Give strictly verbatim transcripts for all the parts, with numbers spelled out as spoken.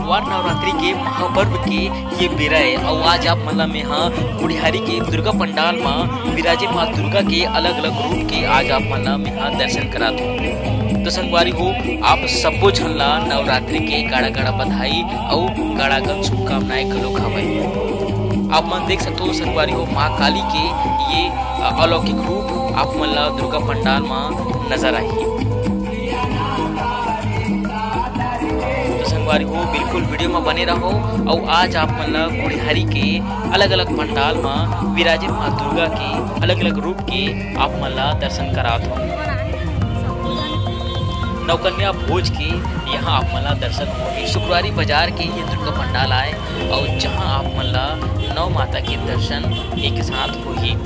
त्योहार नवरात्रि के महापर्व के ये बेरा ए, अउ आज आप मन ला मेहा गुढ़ियारी के दुर्गा पंडाल म विराजे माँ दुर्गा के अलग-अलग रूप के आज आप मन ला मेहा दर्शन करात हों। तो संगवारी हो, आप सब्बो झन ला नवरात्रि के गाड़ा-गाड़ा बधाई अउ गाड़ा-गाड़ा शुभकामनाएं घलोक हवय। आप मन देख सकथो संगवारी हो, माँ काली के ये, अ, अलौकिक रूप आप मन ला दुर्गा पंडाल म नजर आही। तो संगवारी हो, बिल्कुल video म बने रहो। अउ आज आप मन ला गुढ़ियारी के अलग-अलग पंडाल म विराजे माँ दुर्गा के अलग-अलग रूप के आप मन ला दर्शन करात हो। नवकन्या भोज के यहाँ आप मन ला दर्शन होही। शुक्रवारी बाजार के ये दुर्गा पंडाल आए, अउ जहाँ आप मन ला नौ माता के दर्शन एक साथ होही।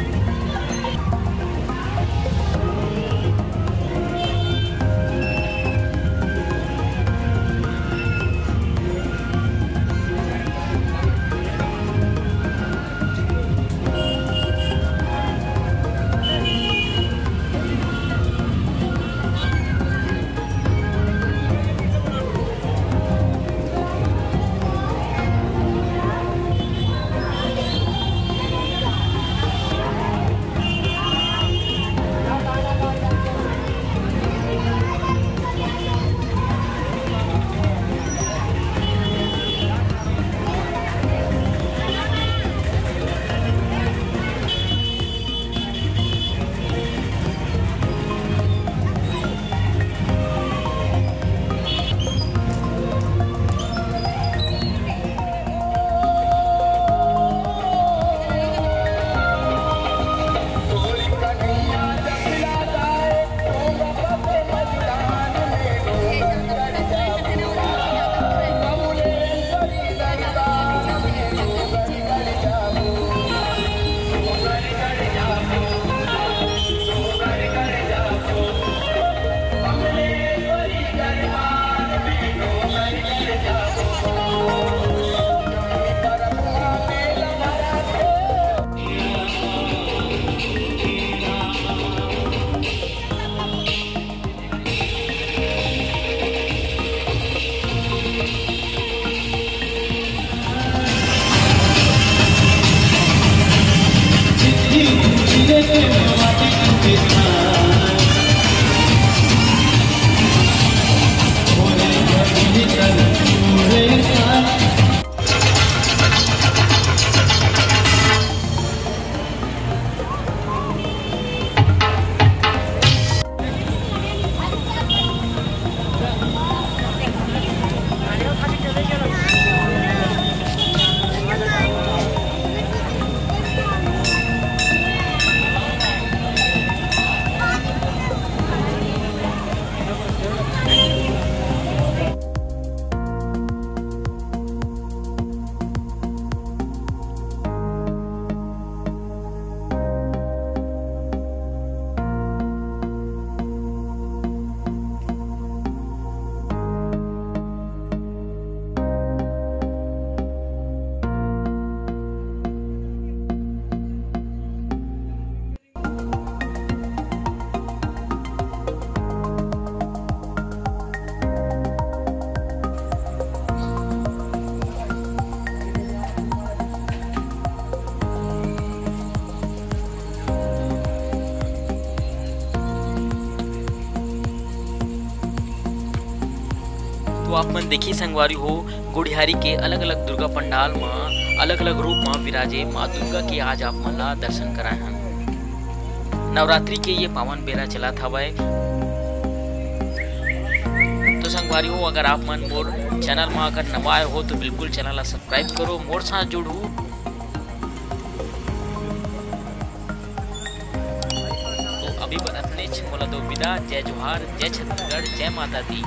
तो आप मन देखी संगवारी हो, गुढ़ियारी के अलग-अलग दुर्गा पंडाल म अलग-अलग रूप म विराजे माँ दुर्गा के आज आप मन ला दर्शन कराए हन। नवरात्रि के ये पावन बेरा चलत हवय। तो संगवारी हो, अगर आप मन मोर channel म अगर नवा आए हो तो बिल्कुल channel ला subscribe करो, मोर साथ जुड़हू। तो अभी बर अतनेच, मोला दो विदा। जय जोहार, जय छत्तीसगढ़, जय माता दी।